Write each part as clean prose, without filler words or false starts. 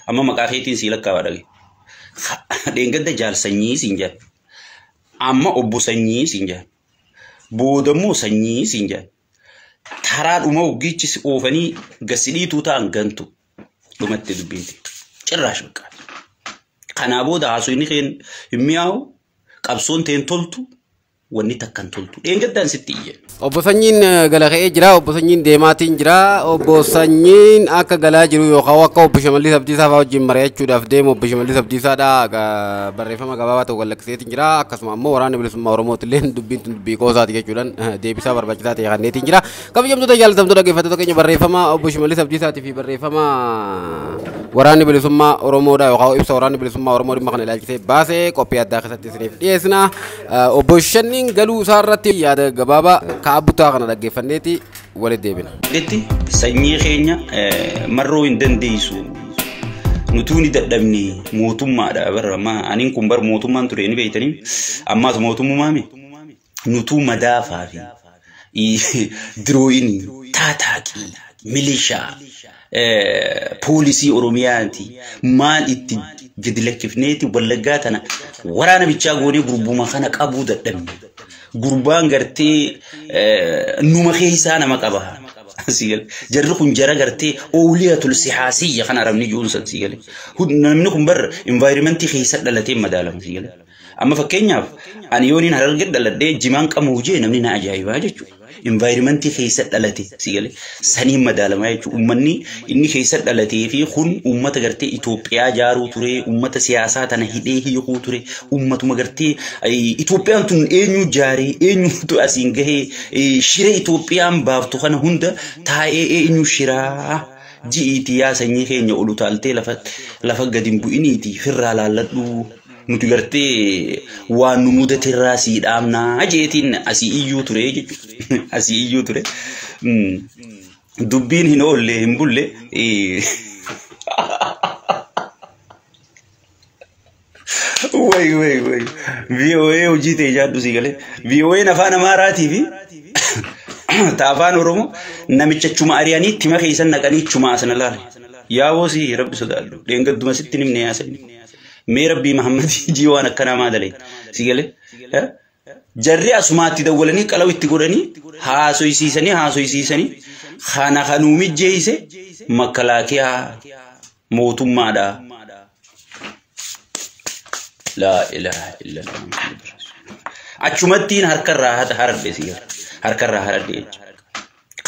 Amma maqaa keetiin sii lakkaawaa dhage. Dheengadda jaal sanyii siin jedhan. Amma obbo sanyii siin jedhan. Boodammoo sanyii siin jedhan. Taraa dhuma hoggichi si oofanii gasidhiituu ta'an gantu. Dhumatti dubbiinti. Cirraash bakka. Kanaa booda haasofni keen hin mi'aawu qabsoon teen toltu wanni takka hin toltu. Dheengaddaan sitti iyya. Obbo Sanyiin gala ka'ee jira. Obbo Sanyiin deemaatiin jira. Obbo Sanyiin akka galaa jiru yookaan akka Obbo Shimallis Abdiisaa fa'aa wajjin mari'achuudhaaf deemu Obbo Shimallis Abdiisaadha barreeffama gabaabaa tokko gad-lakkiseetiin jira. Akkasuma ammoo waraanni bilisummaa Oromootillee dubbiin tun dubbii qoosaati jechuudhaan deebisaa barbaachisaa ta'e kenneetiin jira. Kabajamtoota jaallatamtoota dhaggeeffattoota keenya barreeffama Obbo Shimallis Abdiisaatii fi barreeffama waraanni bilisummaa Oromoodha yookaan ibsa waraanni bilisummaa Oromoo dhimma kana ilaalchisee baasee qophii addaa keessatti isiniif dhiyeessina. Obbo Shanniin galuu isaa irratti yaada gabaabaa ka'a butaa kana dhaggeeffanneeti walitti deebina. Itti sanyii keenya marroo hin dandeessu. Nutuu ni dadhabne mootummaadha bara amma aniin kun bar mootummaan ture ni beektanii ammaas mootummaami. Nutuu madaafaa fi dirooyinii taataaqii milishaa poolisii Oromiyaati maal itti gadi lakkifneeti wallaggaa tana waraana bichaa goonee gurbuma kana qabuu dadhabne. Gurbaan gartee numa keessaa nama qaba. Jarri kun jara gartee ooliyatul sihaasiyya kan arabni jiruun san si gale. Namni kun bar environmentii keessa dhalatee madaalama si gale. Amma fakkeenyaaf ani yooniin harargee dhaladhee jimaan qamu hojii namni na ajaa'ibaa jechuudha. Environmentii keessa dhalate si gale saniin madaalamaa jechuudha. Uummanni inni keessa dhalatee fi kun uummata gartee Itoophiyaa jaaruu ture, uummata siyaasaa tana hidhee hiikuu ture, uummatuma gartee Itoophiyaan tun eenyu jaaree eenyutu asiin gahee shira Itoophiyaan baaftu kana hunda taa'ee eenyu shiraa. Ji'iitii yaa sanyii keenya ol utaaltee lafa gadi hin bu'iniitii firraa laalladhu. Nuti gartee waan nu mudate irraa sii dhaamnaa jeetiin asii iyyuu ture jechuudha. Asii iyyuu ture. Dubbiin hin oolle hin bulle. Way way way. VOA hojii ta'e jaadhu sii galee. VOA'n afaan Amaaraatii fi ta afaan Oromoo namicha chuma ari'anii tima keessan naqanii chuma asana laale. Yaaboo sii rabbi sodaadhu. Dheengadduma sitti nimne yaasanii. Mee rabbii Muhammad jii waan akkanaa maa dalee. Si galee. Jarri asumaatti dawwalanii qalaw itti godhanii haasoysiisanii haasoysiisanii kana kanuu mijjeeyse makalaakiyaa mootummaadha. Laa ilaaha illallah Muhammad Rasuul. Achumattiin harkarraa haradhe si galee. Harkarraa haradhe jechuudha.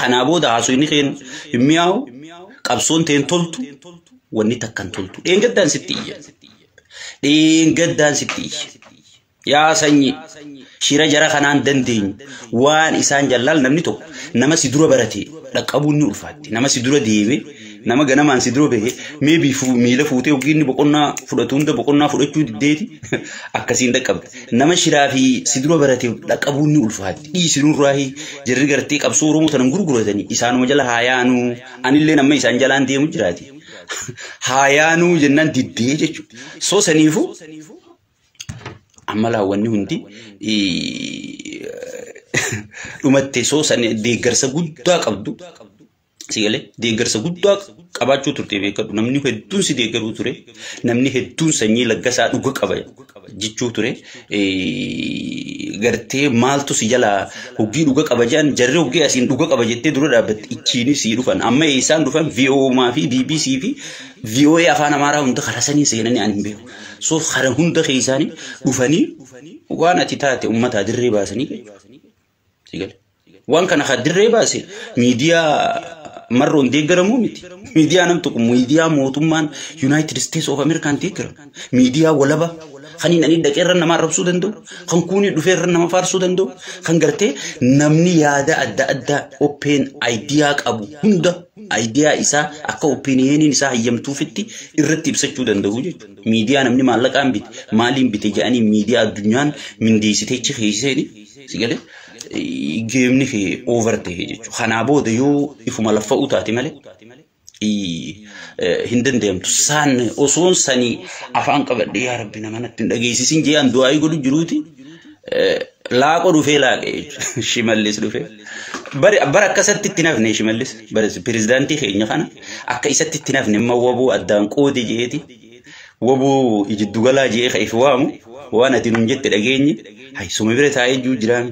Kanaa booda haasoyni keen hin mi'aawu qabsoon teen toltu wanni takka hin toltu. Dheengaddaan sitti iyya. Dheengaddaan sitti iyya. Yaa sanyii shira jara kanaan dandeenyu waan isaan jallaal namni tokko nama si dura barate dhaqqabuun ni ulfaatti. Nama si dura deeme nama ganamaan si dura bahe meebii miila fuutee yookiin boqonnaa fudhatu hunda boqonnaa fudhachuu diddeeti akkasiin dhaqqabde. Nama shiraa fi si dura barate dhaqqabuun ni ulfaatti. Dhiisi nurraa jarri gartee qabsoo Oromoo tanan gurguratanii isaanuma jala haa yaanuu anillee nama isaan jalaan deemu jiraati. Haa yaanuu jennaan diddee jechuudha. Soo saniifuu amma laawwanni hundi dhumatte soo san deeggarsa guddaa qabdu. Si galee deeggarsa guddaa qabaachuu turte beekadhu. Namni hedduun si deeggaruu ture. Namni hedduun sanyii laggasaa dhuga qaba jechuu ture. Gartee maaltu si jalaa hoggii dhuga qaba jedhan jarri hoggii asiin dhuga qaba jettee dura dhaabbatte ichiini sii dhufan. Amma isaan dhufan VOA fi BBC fi VOA afaan Amaaraa hunda karaa sanii seenanii ani hin beeku. So karaa hunda keessaanii dhufanii waan ati taate uummataa dirree baasanii jechuudha. Si galee. Waan kana kan dirree baase miidiyaa marroon deeggaramuu miti. Miidiyaa nam tokko miidiyaa mootummaan United States of America deeggaramu. Miidiyaa walaba kan inni ani dhaqee irra nama arrabsuu danda'u, kan kuuni dhufee irra nama faarsuu danda'u, kan gartee namni yaada adda addaa open idea qabu hunda idea isaa akka opinioniin isaa hayyamtuufitti irratti ibsachuu danda'u jechuudha. Miidiyaa namni maallaqaan bite maaliin bite jedhanii miidiyaa addunyaan mindeessitee achi keesseeni si galee geemni kee over ta'e jechuudha. Kanaa booda yoo ifuma laffa'uu taate malee hin danda'amtu. Saan osoon sanii afaan qabadhe yaa rabbi nama natti hin dhageessisin jee an du'aayii godhu jiruuti. Laaqoo dhufee laaqe jechuudha. Shimallis dhufee. Bara akkasatti itti nafne Shimallis bara pirezidaantii keenya kana akka isatti itti nafne amma waboo addaan qoode jeeti waboo jiddugalaa jee ka if waamu waan ati nun jette dhageenye hay suma bira taa'ee jiru jiraami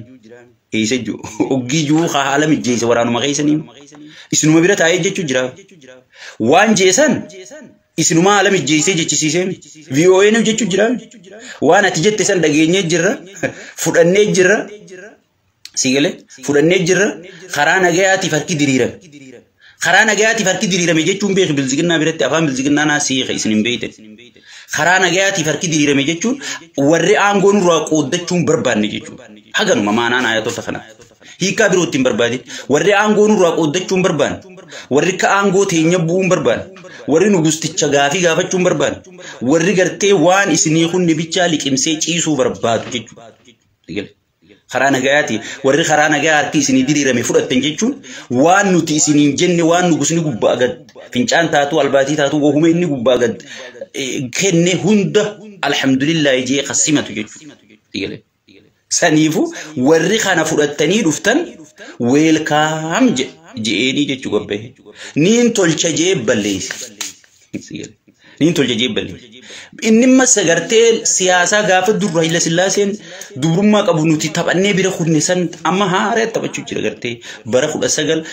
eessa jiru oggii jiru haa haala mijjeessa waraanuma keessanii isinuma bira taa'ee jechuu jira waan jeesan isinuma haala mijjeessee jechisiisee VOA jechuu jira waan ati jette san dhageenyee jirra fudhannee jirra sigale fudhannee jirra karaa nagayaatiif harki diriirame karaa nagayaatiif harki diriirame jechuun beeki bilziginnaa biratti afaan bilziginnaa naa siika isin hin beeytan karaa nagayaatiif harki diriirame jechuun warri aangoo nurraa qooddachuun barbaanne jechuudha haganuma maanaan ayatoota kana hiikaa birootti hin barbaadin warri aangoo nurraa qooddachuun barbaanne warri ka aangoo teenya bu'uun barbaanne warri nugusticha gaafii gaafachuun barbaanne warri gartee waan isinii kunni bichaa liqimsee ciisuu barbaadu jechuudha. Karaa nagayaati warri karaa nagayaa harki isinii diriirame fudhattan jechuun waan nuti isiniin jenne waan nugusni gubbaa gad fincaan taatu albaatii taatu wahuma inni gubbaa gad kenne hunda alhamdulillah jee qasimatu jechuudha. Saniifu warri kana fudhattanii dhuftan weelkaam je'eenii jechuu gabbahe. Niin tolcha jee balleesse. Niin tolcha jee balleesse. Inni masa gartee siyaasaa gaafa durra Hayila Sillaaseen dubrummaa qabu nuti taphannee bira kunne san amma haaree taphachuu jira gartee bara 19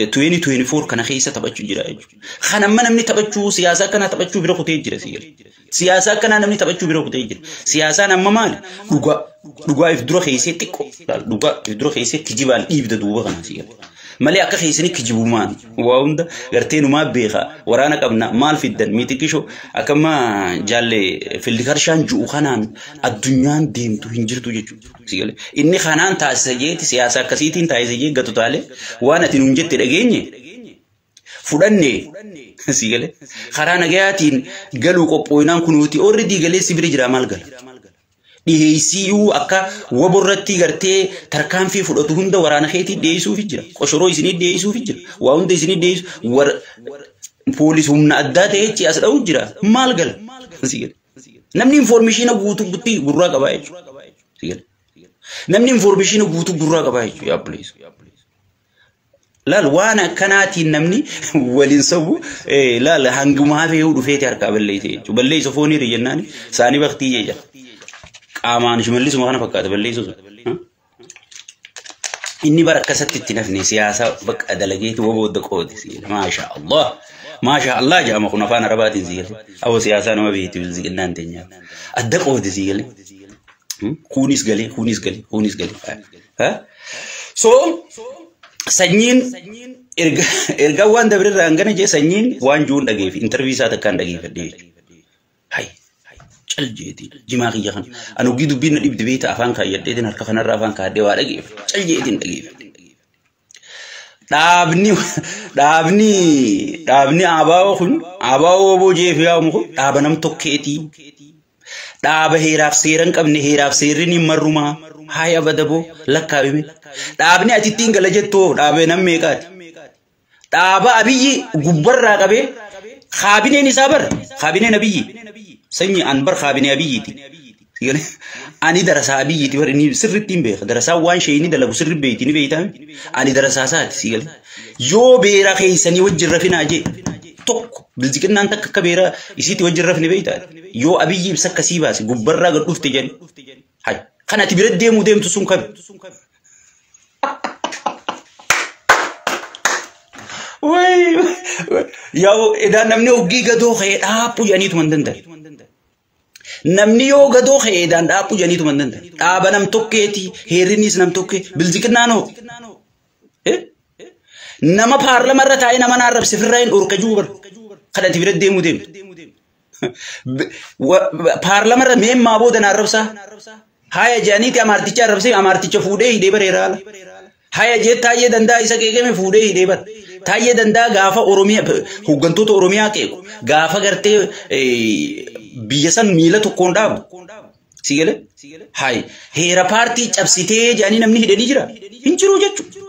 2024 kana keessa taphachuu jira jechuudha. Kan amma namni taphachuu siyaasaa kana taphachuu bira kutee jira sigalee. Siyaasaa akkanaa namni taphachuu bira kutee jira. Siyaasaan amma maali? Dhugaa dhugaa if dura keessee xiqqoo dhugaa if dura keessee kijibaan dhiibda duuba kana sigalee. Malee akka keessanii kijibumaan waa hunda gartee numaa beeka waraana qabna maal fiddan miixiqqishoo akkama jaalle fildikarshaan ju'u kanaan addunyaan deemtu hin jirtu jechuudha. Inni kanaan taasisa jeeti siyaasa akkasiitiin taasisa jee gatu taale waan ati nuun jette dhageenye fudhanne sigale karaa nagayaatiin galuu qophooyinaan kunuuti already galee si bira jira maal gala. Dhiheessiyuu akka waborratti gartee tarkaanfii fudhatu hunda waraana keetii dhiheessuufi jira. Qoshoroo isinii dhiheessuufi jira. Waa hunda isinii dhiheessu poolis humna addaa ta'ee as dha'u jira. Maal gala? Namni information guutuu guutuu gurraa qabaa jechuudha. Namni information guutuu gurraa qabaa jechuudha yaabbuleessu. Laal waan akkanaatiin namni waliin sabu laal hanguma hafee dhufeeti harkaa balleesse jechuudha. Balleessa foonii jennaan saanii baktii jecha. Qaamaan Shimallisuma kana fakkaata balleessu sun. Inni bara akkasatti itti nafne siyaasa bakka dalageeti wabooda qoodi. Maasha Allah. Maasha Allah jedhama kun afaan Arabaatiin sigalee. Awwa siyaasaa nama beekti bilziqinnaan teenyaa. Adda qoodi sigalee. Kunis galee kunis galee kunis galee. So sanyiin erga waan dabirraa hangana jee sanyiin waan juun dhageef interview isaa takkaan dhageeffadhe jechuudha. Hay cal jeetiin jimaa kiyya kana ani ogii dubbiin na dhibdi beekta afaan kaayyadheetiin harka kanarraa afaan kaadhee waa dhageef cal jeetiin dhageeffadhe. Dhaabni ABO kun ABO woboo jeef yaamu kun dhaaba nam tokkeetii. Dhaaba heeraaf seera hin qabne heeraaf seerri ni marrumaa haaya abadaboo lakkaa'ime. Dhaabni ati ittiin gala jettoo dhaaba nam meeqaati? Dhaaba Abiyyi gubbarraa qabee kaabineen isaa bar kaabineen Abiyyi sanyi an bar kaabinee Abiyyiiti. Ani darasaa Abiyyiiti bar inni sirriitti hin beeka. Darasaa waan ishee inni dalagu sirri beeyti ni beeytaa ani darasaa isaati si galee. Yoo beera keessanii wajjin rafinaa jee tokko bilziqinnaan takka akka beera isiitti wajjin rafne beeytaa yoo Abiyyi ibsa akkasii baase gubbarraa gad dhufte jedhe. Hay kan ati bira deemuu deemtu sun kami? Yaa edaan namni oggii gadoo ka'ee dhaaphuu jedhaniituma hin danda'an. Namni yoo gadoo ka'ee edaan dhaaphuu jedhaniituma hin danda'an. Dhaaba nam tokkeeti heerrinis nam tokkee bilziqinnaan hoo. Nama paarlama irra taa'ee nama naarrabse firraa hin dhorka juu bara. Kan ati bira deemuu deemtu. Paarlama irra meemmaa booda naarrabsaa. Haya jedhaniiti amaarticha arrabsee amaarticha fuudhee hidhee bareera haala. Haya jee Taayyee Danda'a isa qeeqame fuudhee hidhee bara. Taayyee Danda'a gaafa Oromiyaa hooggantoota Oromiyaa qeequ gaafa gartee biyya san miila tokkoon dhaabu. Si galee? Hayi heera paartii cabsitee jedhanii namni hidhanii jira. Hin jiru jechuudha.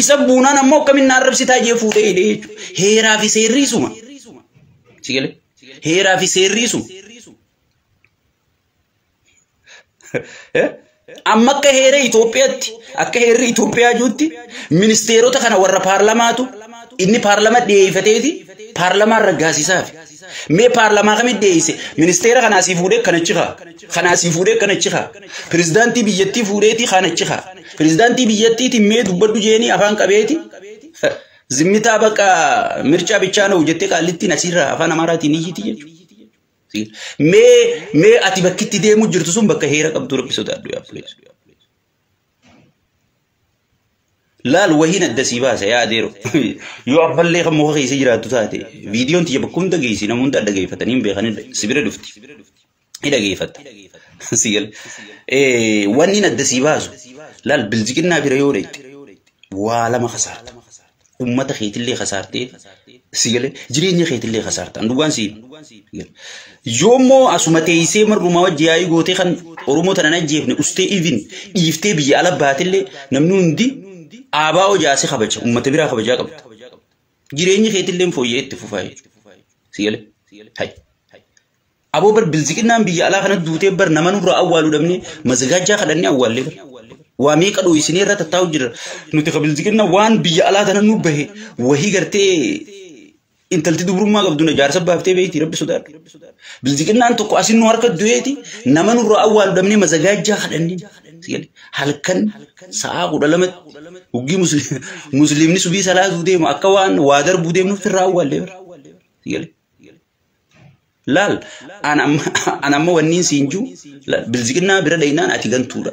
Isa buunaan ammoo akkamiin arrabsitaa jee fuudhee hidhee jechuudha. Heeraa fi seerri isuma. Si galee? Heeraa fi seerri isuma. Amma akka heera Itoophiyaatti, akka heerri Itoophiyaa jirutti ministeerota kana warra paarlamaatu inni paarlama dhiyeeffateeti paarlamaan raggaasisaaf. Mee paarlamaa kamitti dhiyeesse? Ministeera kana asii fuudhee kana achi kaa. Kana asii fuudhee kana achi kaa. Pirezidaantii biyyattii fuudheeti kana achi kaa. Pirezidaantii biyyattiitiin mee dubbadhu jeeni afaan qabeeti. Zimmitaa bakka mircaa bichaa na'u jettee qaallittiin asirraa afaan Amaaraatiin iyyiti jechuudha. Mee ati bakkitti deemu jirtu sun bakka heera qabdu rabbi sodaadhu yaa obboleessa. Laal wahiin adda sii baasa yaa adeero. Yoo ammallee kan muka keessa jiraattu taate viidiyoon tiyya bakka hunda geessi nama hunda dhageeffatanii hin beekan si bira dhufti. Ni dhageeffatta. Si gala. Wanni adda sii baasu laal bilziqinnaa bira yoo dhayte waa lama kasaarta. Ummata keetillee kasaartee si galee jireenya keetillee kasaarta. Dhugaan si yoommoo asuma teessee marrumaa wajji yaa'ii gootee kan Oromoo tana ajjeefne ustee even dhiiftee biyya ala baatillee namni hundi aabaa hojaase kabaja ummata biraa kabajaa qabda. Jireenyi keetillee fooyya'ee itti fufaa jechuudha. Si galee hay. Aboo bar bilziqinnaan biyya alaa kana duutee bar nama nurraa awwaaluu dhabnee mazagaajaa kadhannee awwaallee bar. Waa meeqa dhooysinee irra tattaa'u jirra. Nuti ka bilziqinna waan biyya alaa tana nu bahe wahii gartee intalti dubrummaa qabdu na jaarsa baaftee beeyti rabbi sodaadhu. Bilziqinnaan tokko asin nu harka du'eeti nama nurraa awwaalu dhabnee mazagaajaa kadhannee. Halkan sa'aa 12 hoggii musliimni subii salaatuu deemu akka waan waa darbuu deemnuuf irraa awwaallee bara. Laal an amma wanniin siin jiru bilziqinnaa bira dhaynaan ati gantuudha.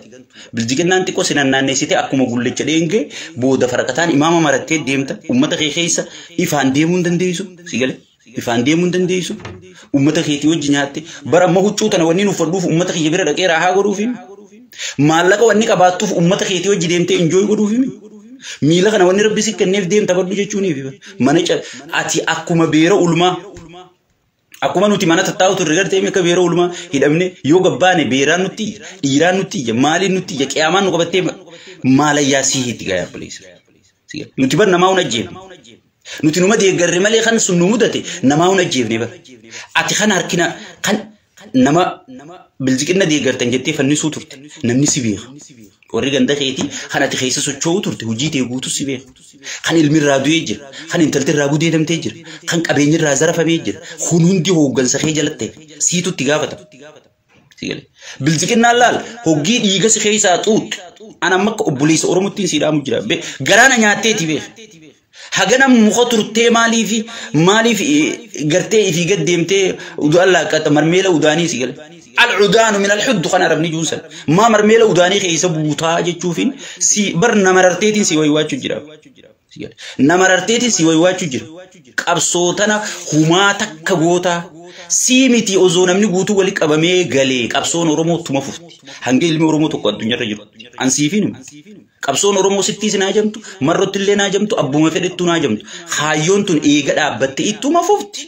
Bilziqinnaan xiqqoo si naanneessitee akkuma gullicha dheengee booda faraqataan imaama marattee deemta. Uummata kee keessa ifaan deemuu hin dandeessu. Si galee ifaan deemuu hin dandeessu. Uummata keetii wajji nyaatte bara amma huccuu tana wanni uffadhuuf uummata kiyya bira dhaqee raahaa godhuufi. Maallaqa wanni qabaattuuf uummata keetii wajji deemtee enjoy godhuufi. Miila kana wanni rabbi si kenneef deemta badhu jechuuniif. Mana ati akkuma beera ulmaa. Akkuma nuti mana tattaa'u turre gartee akka beera ulmaa hidhamne yoo gabbaane beeraan nutti iyya, dhiiraan nutti iyya, maaliin nutti iyya, qiyaamaan nu qabattee maalayyaa sii itti gayaa obboleessa. Nuti bar namaa hun ajjeefne. Nuti numa deeggarre malee kan sun nu mudate namaa hun ajjeefne bar. Ati kan harkina kan nama bilziqinna deeggartan jettee fannisuu turte namni si beeka. Warri ganda keetii kan ati keessa socho'uu turte hojii tee guutuu si beeka. Kan ilmi irraa du'ee jira, kan intalti irraa gudeedamtee jira, kan qabeenyi irraa zarafamee jira. Kun hundi hooggansa kee jalatti siitu itti gaafatama. Bilziqinnaan laal hoggii dhiiga si keessaa xuuxxe. An amma akka obboleessa Oromottiin si dhaamu jira. Garaana nyaatteeti beeka. Hagana muka turtee maaliif gartee ifii gad deemtee udaan laaqqatta marmeela udaanii si gale. Al-udaanu min al-huddu kan arabni juunsan. Maa marmeela udaanii keessa buutaa jechuufin si bar namararteetiin si waywaachuu jira. Namararteetiin si waywaachuu jira. Qabsoo tana humaa takka gootaa. Sii miti osoo namni guutuu wali qabamee galee qabsoon Oromoo tuma fufti. Hanga ilmi Oromoo tokko addunyaarra jiru. Ansiifiin qabsoon Oromoo sittiis naa jamtu, marrotti illee naa jamtu, abbuma fedhettu naa jamtu. Kaayyoon tun eega dhaabbatte ittuma fufti.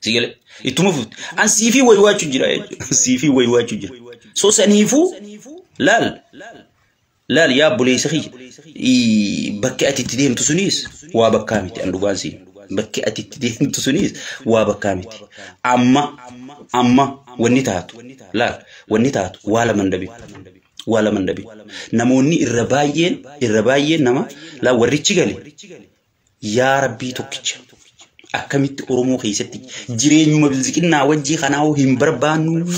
Si galee ittuma fufti. Ansiifii waywaachuu jira jechuudha. Ansiifii waywaachuu jira. So saniifuu laal laal yaa obboleessa kiyya bakki ati itti deemtu sunis waa bakkaa miti an dhugaan siin. Bakki ati itti deemtu sunis waa bakkaa miti. Amma wanni taatu laal wanni taatu waa lama hin dhabin. Waa lama hin dhabin. Namoonni irra baay'een nama laal warrichi gale yaa rabbii tokkicha. Akkamitti Oromoo keessatti jireenyuma bilziqinnaa wajjii kanaa'uu hin barbaannu.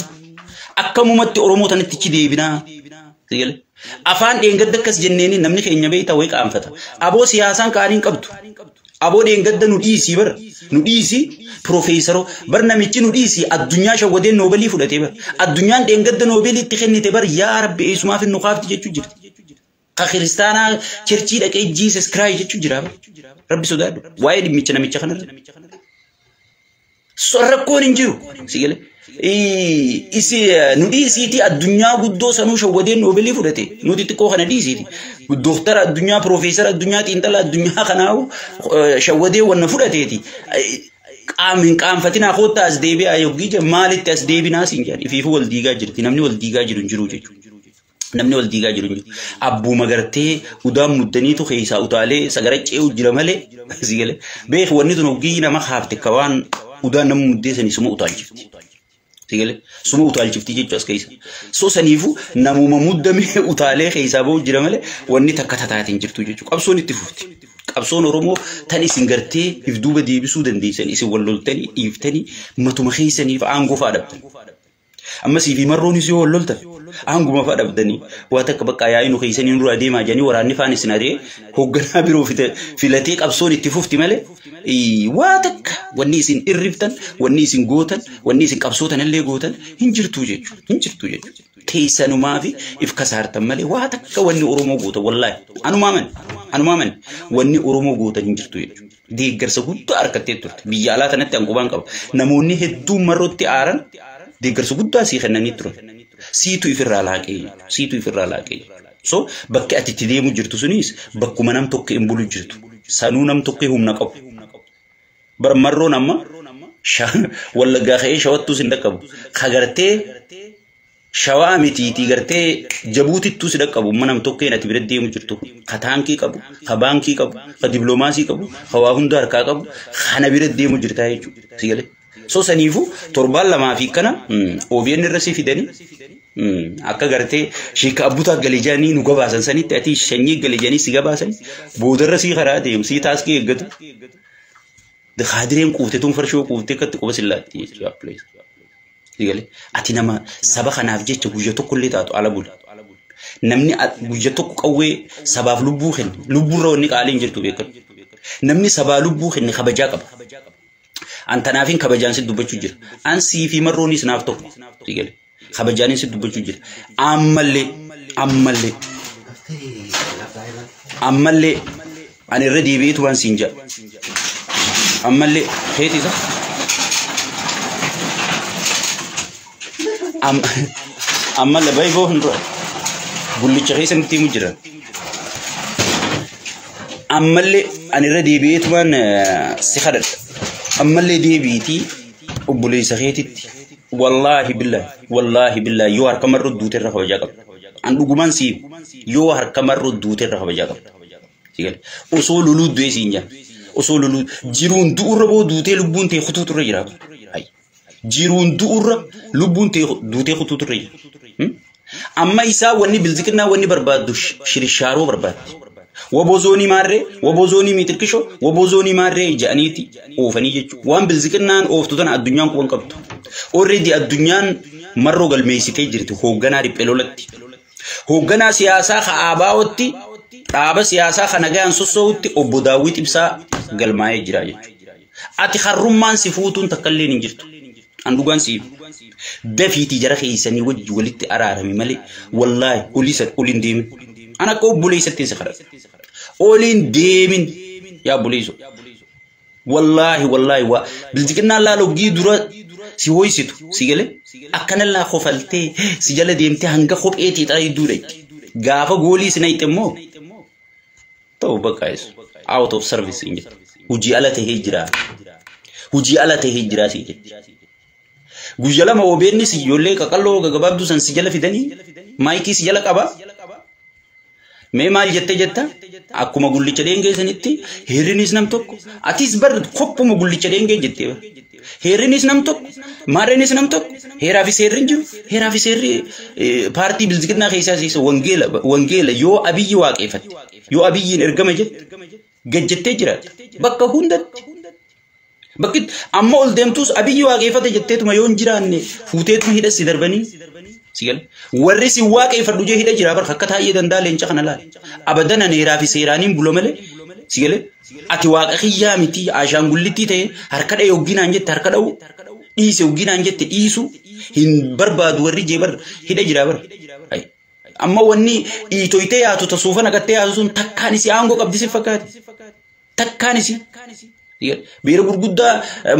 Akkamumatti Oromoo tanatti ichi deebinaa. Afaan dheengadda akkas jenneeni namni keenya beektaa wayii qaanfata. Aboo siyaasaan kaanii hin qabdu. Aboo dheengadda nu dhiisii bara. Nu dhiisii piroofeesaroo bar namichi nu dhiisii addunyaa shawwadeen noobeelii fudhatee bara. Addunyaan dheengadda noobeelii itti kennite bar yaa rabbi eessumaaf nu kaafti jechuu jirti. Ka kiristaanaa cherchii dhaqee Jesus Christ jechuu jira. Rabbi sodaadhu. Waa'ee dhimmicha namicha kanarra. Rakkoon hin jiru. Si galee. Isi nu dhiisiiti addunyaa guddoo sanuu shawwadeen noobeelii fudhate. Nuti xiqqoo kana dhiisiiti. Dooktara addunyaa, piroofeesara addunyaa, xiinxala addunyaa kanaawu shawwadee wanna fudhateeti. Hin qaanfatinaa koottaa as deebi'aa yoggii jedhan maalitti as deebinaa siin jedhan ifiifuu wal diigaa jirti. Namni wal diigaa jiru hin jiru jechuudha. Namni wal diigaa jiru hin jiru. Abbuma gartee udaan muddaniitu keessaa utaalee sagara ce'u jira malee. Si galee. Beek wanni tun hoggii nama kaafte ka waan udaan nama muddeessanii suma utaalchifti. Sigale suma utaalchiftii jechuu as keessa. So saniifuu namuma muddamee utaalee keessaa bahu jira malee wanni takka tataatiin jirtu jechuudha. Qabsoon itti fufti. Qabsoon Oromoo tan isin gartee if duuba deebisuu dandeessan isin wal loltanii dhiiftanii matuma keessaniif aangoo fa'aa dhabdan. Ammasii fi marroonis yoo wal loltan aanguma fa'aa dhabdanii waa takka bakka yaa'ii nu keessanii nurraa deemaa jedhanii waraanni faan isin ari'ee hoogganaa biroo filatee qabsoon itti fufti malee waa takka wanni isin irriftan, wanni isin gootan, wanni isin qabsootan illee gootan hin jirtu jechuudha. Hin jirtu jechuudha. Teessanumaa fi if kasaartan malee waa takka wanni Oromoo gootan wallaahi anumaa mani wanni Oromoo gootan hin jirtu jechuudha. Deeggarsa guddaa harkattee turte. Biyya alaa tanatti hanqubaan qaba. Namoonni hedduun marrootti aaran deeggarsa guddaa sii kennanii turan. Siitu ifirraa laaqee siitu ifirraa laaqee. So bakki ati itti deemu jirtu sunis bakkuma nam tokko hin bulu jirtu. Sanuu nam tokko humna qabu. Bar marroon amma Wallaggaa ka'ee shawattuus hin dhaqqabu. Kagartee shawaa mitiitii gartee jabuutittuu si dhaqqabu amma nam tokkeen ati bira deemu jirtu. Ka taankii qabu, ka baankii qabu, ka diploomaasii qabu, ka waa hunda harkaa qabu kana bira deemu jirtaa jechuudha. Si galee. So saniifuu torbaan lamaa fi kana OBN irra si fidanii akka gartee sheeka abbutaa galejaanii nu gabaasan sanitti ati shanyii galejanii si gabaasan boodarra sii karaa deemu sii taaskii eeggatu. Kaadireen quuftee tun farshoo quuftee akkatti quba sillaatti jechuudha. Sigalee ati nama saba kanaaf jecha guyya tokko illee taatu ala bula. Namni guyya tokko qawwee sabaaf lubbuu kenne lubbuurra wanni qaaliin jirtu beekatu. Namni sabaa lubbuu kenne kabajaa qaba. An tanaafin kabajaan si dubbachuu jira. An sii fi marroonis naaf tokko. Sigalee kabajaanis si dubbachuu jira. Ammallee ammallee ammallee ani irra deebi'eetu waan siin jedha. Ammallee keeti isa. Ammallee baay'ee hin dura. Gullicha keessa nutti himu jira. Ammallee ani irra deebi'eetu waan si kadhadha. Ammallee deebiitii obboleessa keetitti. Wallaahi billaahi wallaahi billaahi yoo harka marroo duute irra kabajaa qabda. An dhugumaan siif yoo harka marroo duute irra kabajaa qabda. Osoo loluu du'ee siin jaa. Osoo loluu jiruun du'urra boo duutee lubbuun ta'e kutuutu irra jiraatu. Jiruun du'urra lubbuun ta'e duutee kutuutu irra jira. Amma isaa wanni bilziqinnaa wanni barbaaddu shirishaaroo barbaaddi. Waboo zoonii maarree, waboo zoonii miitirkishoo, waboo zoonii maarree jedhaniiti oofanii jechuudha. Waan bilziqinnaan ooftu tana addunyaan quban qabdu. Already addunyaan marroo galmeessitee jirti hoogganaa riphee lolatti. Hoogganaa siyaasaa ka'aabaa'otti dhaaba siyaasaa kana gahan sossoo'utti obbo Daawwit Ibsaa galmaa'ee jira jechuudha. Ati harrummaan si fuutuun takka illee hin jirtu. An dhugaan siif. Dafiitii jara keessanii wajji walitti araarami malee wallaahi olii san ol hin deemin. An akka obboleessatti si kadhadha. Ol hin deemin yaa obboleessoo. Wallaahi wallaahi waa bilziqinnaan laala oggii dura si hoysitu si galee akkana laa kofaltee si jala deemtee hanga kopheetii xara hedduu itti. Gaafa goolii si naqxe immoo ta'u bakka isu out of service hin jettu. Hojii ala tahee jira. Hojii ala tahee jira si jetti. Guyya lama OBN si ijoollee qaqalloo gaggabaabduu san si jala fidanii maayikii si jala qaba. Mee maal jettee jetta? Akkuma gullicha dheengee sanitti heerrinis nam tokko. Atis bar koppuma gullicha dheengee jettee bar. Heerrinis nam tokko, maarreenis nam tokko, heeraa fi seerri hin jiru. Heeraa fi seerri paartii bilziqinnaa keessaa seessa wangeela wangeela yoo Abiyyi waaqeffatte yoo Abiyyiin ergama jette gajjettee jiraatta. Bakka hundatti. Bakki amma ol deemtus Abiyyi waaqeffate jetteetuma yoo hin jiraanne fuuteetuma hidha si darbanii. Si gala. Warri si waaqeffadhu jee hidha jira barka akka taa'ee danda'a leenca kana laala. Abadan ani heeraa fi seeraaniin bula malee. Si gala. Ati waaqa kiyyaa miti ashaangullittii ta'e harka dha'e hogginaan jette harka dha'u dhiise hogginaan jette dhiisu hin barbaadu warri jee bar hidha jira bar. Amma wanni dhiitoytee yaatu tasuufa naqattee yaatu sun takkaan isii aangoo qabdi si fakkaate. Takkaan isii. Biira gurguddaa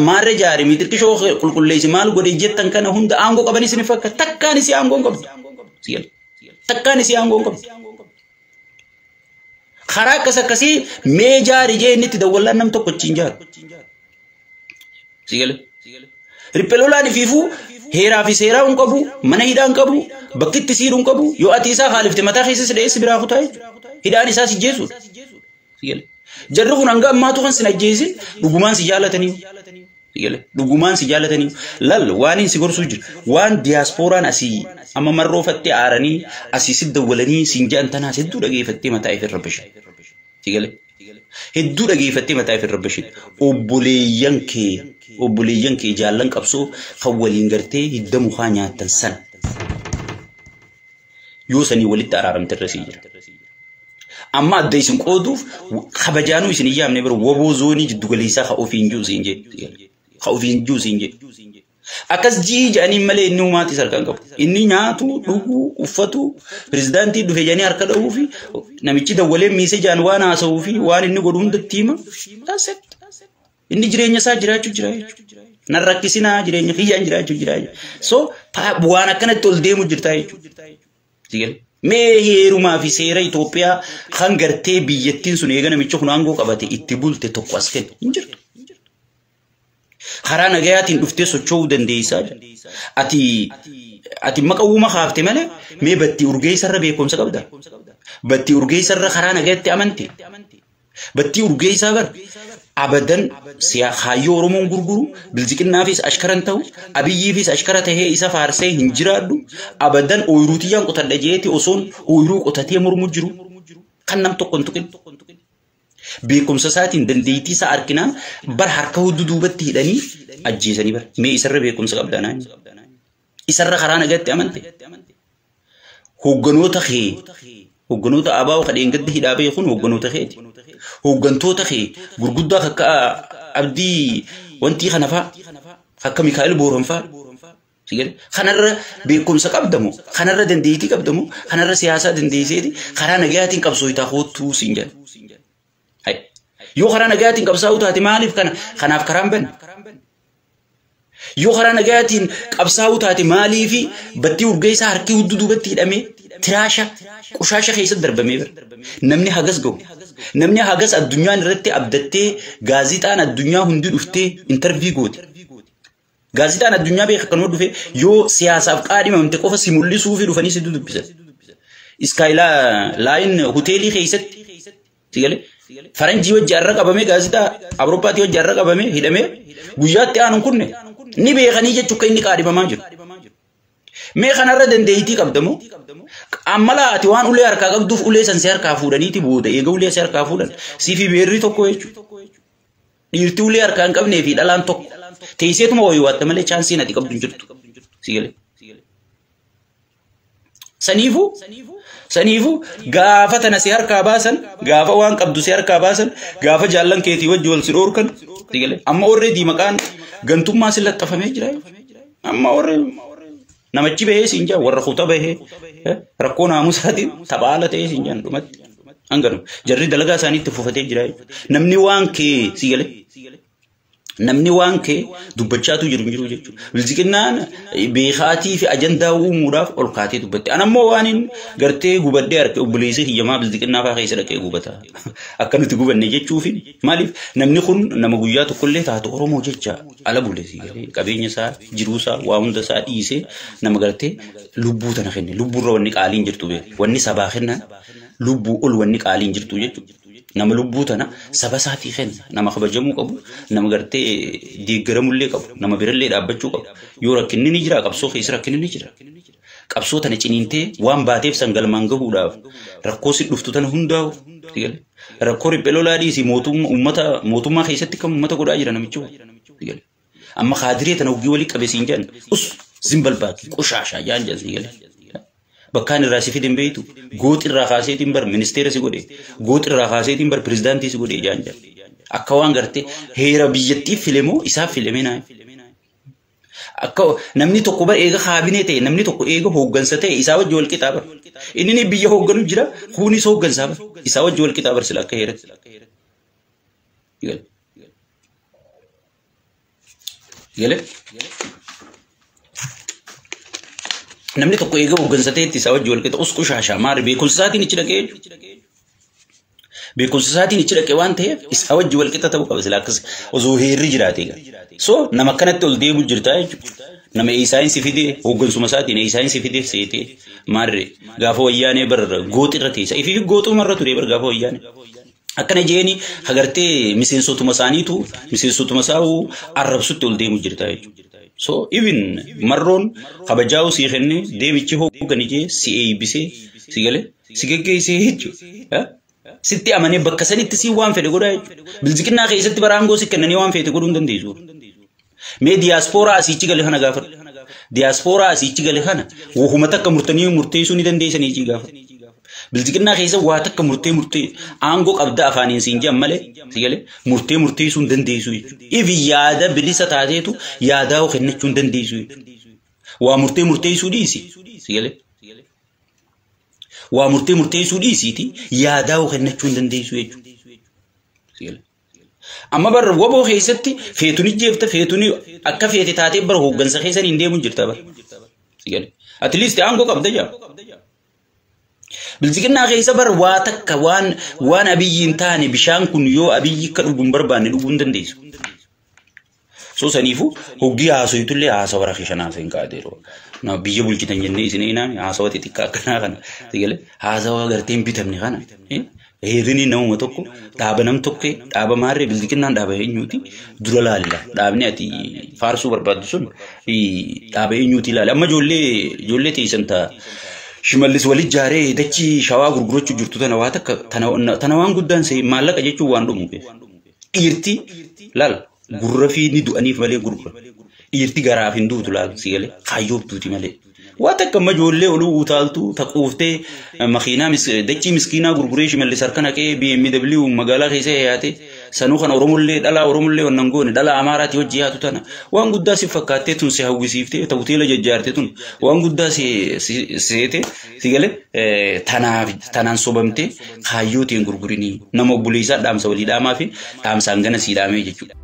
maarree jaare miitirkishoo qulqulleessi maal godhe jettan kana hunda aangoo qaban isin fakkaata. Takkaan isii aangoo hin qabdu. Takkaan isii aangoo hin qabdu. Karaa akkas akkasii mee jaari jee inni itti dawwallaan nam tokko achiin jaaru. Sigale. Riphee lolaan ifiifuu heeraa fi seeraa hin qabu, mana hidhaa hin qabu, bakki itti siidhu hin qabu. Yoo ati isaa haalifte mataa keessa si dha'ee si biraa kutaa jechuudha. Hidhaan isaa si jeessuudha. Sigale. Jarri kun hanga ammaatu kan sin ajjeesin dhugumaan si jaalatanii. Dhugumaan si jaalatanii lal waan si gorsuu jiru waan diyaaspooraan asii amma marroofattee aaranii asii si dawwalanii siin jedhan tanaas hedduu dhageeffattee mataa ifirra bashe. Hedduu dhageeffattee mataa ifirra bashe. Obboleeyyan kee jaallan qabsoo kan waliin gartee hidda mukaa nyaattan san yoo sanii walitti araaramte irra sii jira. Amma adda isin qooduuf kabajaanuu isin iyyaamne bira woboo zoonii jiddu galeessaa ka ofiin jiru siin jedhe. Ka ofiin jiru siin jedhe. Akkas ji'i jedhanii malee inni humaatis harka hin qabu. Inni nyaatu, dhugu, uffatu, pirezidaantii dhufe jedhanii harka dha'uu fi namichi dawwalee miisee jaan waan haasa'uu fi waan inni godhu hundatti hima. Inni jireenya isaa jiraachuu jira jechuudha. Nan rakkisinaa jireenya kiyyaan jiraachuu jira jechuudha. So waan akkanatti ol deemu jirta jechuudha. Mee heerumaa fi seera Itoophiyaa kan gartee biyyattiin sun eega namicha kun aangoo qabate itti bulte tokko as kennu hin jirtu. Karaa nagayaatiin dhuftee socho'uu dandeessaa. Ati maqawwuma kaafte malee mee battii urgeessarra beekumsa qabda. Battii urgeessarra karaa nagayaatti amante. Battii urgeessaa bar abadan kaayyoo Oromoon gurguru bilziqinnaafis ashkaran ta'u abiyyiifis ashkara tahee isa faarsee hin jiraadhu abadan ooyiruu tiyyaan qotadha jeeti osoon ooyiruu qotatee mormu jiru kan nam tokko hin tuqin. Beekumsa isaatiin dandeettii isaa arginaan bar harka hudduu duubatti hidhanii ajjeesanii bar mee isarra beekumsa qabdaa naan isarra karaa nagaatti amante. Hoogganoota kee hoogganoota abaa'oo kadheen gaddi hidhaa ba'e kun hoogganoota keeti. Hooggantoota kee gurguddaa akka Abdii wantii kana fa'a akka Mikaa'el Booran fa'a kanarra beekumsa qabdamu kanarra dandeettii qabdamu kanarra siyaasaa dandeesseeti karaa nagayaatiin qabsoo itaa hoottuu siin jedha. Yoo karaa nagayaatiin qabsaa'uu taate maaliif kanaaf karaan banne? Yoo karaa nagayaatiin qabsaa'uu taate maaliif battii urgeessaa harki hudduu duubatti hidhamee tiraasha qushaasha keessatti darbamee bira. Namni hagas gahu. Namni hagas addunyaan irratti abdattee gaazixaan addunyaa hundi dhuftee intarvii goote. Gaazixaan addunyaa beeka kan dhufe yoo siyaasaaf qaadhimamte qofa si mul'isuu fi dhufanii si dubbisan. Iskaayilaa laayin hoteelii keessatti faranjii wajji har'a qabamee gaazixaa Awurooppaatii wajji har'a qabamee hidhamee guyyaatti aanuun kunne ni beekanii jechuun kan inni qaadhimamaa jiru. Mee kanarra dandeettii qabdamoo? Amma ati waan ulee harkaa qabduuf ulee san si harkaa fuudhaniiti booda eega ulee si harkaa fuudhan sii fi beerri tokko jechuudha. Dhiirti ulee harkaa hin qabnee fi dhalaan tokko teesseetuma wayii waatta malee chaansiin ati qabdu hin jirtu. Si galee. Saniifuu gaafa tana si harkaa baasan gaafa waan qabdu si harkaa baasan gaafa jaallan keetii wajji wal si dhoorkan si galee. Amma already maqaan gantummaa si laxxafamee jira. Amma already namichi bahee siin jaa warra kuta bahee rakkoo naamusaatiin taphaala ta'ee siin jaan dhumatti hanganu jarri dalagaa isaanii itti fufatee jira. Namni waan kee si galee namni waan kee dubbachaatu jiru hin jiru jechuudha. Bilziqinnaan beekaatii fi ajandaa uumuudhaaf ol kaatee dubbatte. An ammoo waan hin gartee gubadhee harka obboleessi hiyyamaa bilziqinnaa fa'aa keessa dhaqee gubata. Akka nuti gubanne jechuufi maaliif namni kun nama guyyaa tokkollee taatu Oromoo jecha ala bule si galee qabeenya isaa jiruu isaa waa hunda isaa dhiisee nama gartee lubbuu tana kenne lubbuurra wanni qaaliin jirtu beeku wanni sabaa kennan lubbuu ol wanni qaaliin jirtu jechuudha. Nama lubbuu tana saba isaatii kenna nama kabajamuu qabu nama gartee deeggaramullee qabu nama birallee dhaabbachuu qabu yoo rakkinni ni jira qabsoo keessa rakkinni ni jira qabsoo tana ciniintee waan baateef san galmaan gahuudhaaf rakkoo si dhuftu tana hundaa'u rakkoo riphee lolaa dhiisii mootummaa keessatti kan uummata godhaa jira namichi amma kaadiree tana hogii walii qabe siin jedhan us zimbalbaaki qushaashaa jaan jedhan siin galee. Bakkaan irraa si fidin beektu gooti irraa kaaseetiin bar ministeera si godhe gooti irraa kaaseetiin bar pirezidaantii si godhe jaan jedhan akka waan gartee heera biyyattii filemoo isaaf filemee naa akka namni tokko bar eega kaabinee ta'e namni tokko eega hooggansa ta'e isaa wajji wal qixaa bar inni ni biyya hoogganu jira kunis hooggansaa bar isaa wajji wal qixaa bar sila akka heeratti. Galee namni tokko eega hooggansa ta'etti isaa wajji wal qixa us qushaashaa maari beekumsa isaatiin ichi dhaqee jechuudha. Beekumsa isaatiin ichi dhaqee waan ta'eef isaa wajji wal qixa ta'uu qaba sila akkas osoo heerri jiraate egaa. So nama akkanatti ol deemu jirta jechuudha. Nama eesaayin si fidee hooggansuma isaatiin eesaayin si fidee seetee maarree gaafa wayyaanee bar gooxi irra teessa. Ifii gooxuma irra ture bar gaafa wayyaanee. Akkana jeeni hagartee miseensotuma isaaniitu miseensotuma isaa'u arrabsutti ol deemu jirta jechuudha. So even marroon kabajaa'u sii kenne deemichi hooggani jee si eeybisee si galee si geggeessee jechuudha. Sitti amanee bakka sanitti si waan fedhe godhaa jechuudha. Bilziqinnaa keessatti bara aangoo si kennanii waan fedhe godhuu hin dandeessu. Mee diyaaspooraa asiichi gale kana gaafadhu. Diyaaspooraa asiichi gale kana wahuma takka murtanii murteessuu ni dandeessanii jii gaafadhu. Bilziqinnaa keessa waa takka murtee murtee aangoo qabda afaaniin siin jedhan malee si galee murtee murteessuu hin dandeessu jechuudha. Ifi yaada bilisa taateetu yaadaa kennachuu hin dandeessu jechuudha. Waa murtee murteessuu dhiisi si galee. Waa murtee murteessuu dhiisiiti yaadaa kennachuu hin dandeessu jechuudha. Amma bara waboo keessatti feetuni jeefta feetuni akka feete taatee bara hooggansa keessan hin deemu jirta bara. At least aangoo qabda jaa. Bilziqinnaa keessa bara waa takka waan abiyyi hin taane bishaan kun yoo abiyyi akka dhugu hin barbaanne dhuguu hin dandeessu. So saniifuu hoggii haasoyitullee haasawa rakishan haasa'in kaateeroo. Na biyya bulchitan jennee isin eenaami haasawa xixiqqaa akkanaa kana sigale haasawa gartee hin bitamne kana. Heerrini namuma tokko dhaaba nam tokkee dhaaba maarree bilziqinnaan dhaaba eenyuuti dura laalla. Dhaabni ati faarsuu barbaaddu sun dhaaba eenyuuti ilaali. Amma ijoollee teessan ta'a. Shimallis walit jaaree dachii shawaa gurgurachuu jirtu tana waa takka tana waan guddaan see maallaqa jechuun waan dhumu. Dhiirti laal gurra fi ni du'aniif malee gurgura. Dhiirti garaaf hin duutu laal si galee kaayyoof duuti malee. Waa takka amma ijoollee oluu utaaltu taquuftee makiinaa dachii miskiinaa gurguree Shimallis harka naqee BMW magaalaa keessa yaate sanuu kan Oromollee dhalaa Oromollee wannan goone dhalaa Amaaraati hojii yaatu tana waan guddaa si fakkaattee tun si hawwisiiftee ta hoteela jajjaarte tun waan guddaa si seete si galee tanaaf tanaan sobamtee kaayyootiin gurgurinii nama obboleessaa dhaamsa walii dhaamaa fi dhaamsaan gana sii dhaamee jechuudha.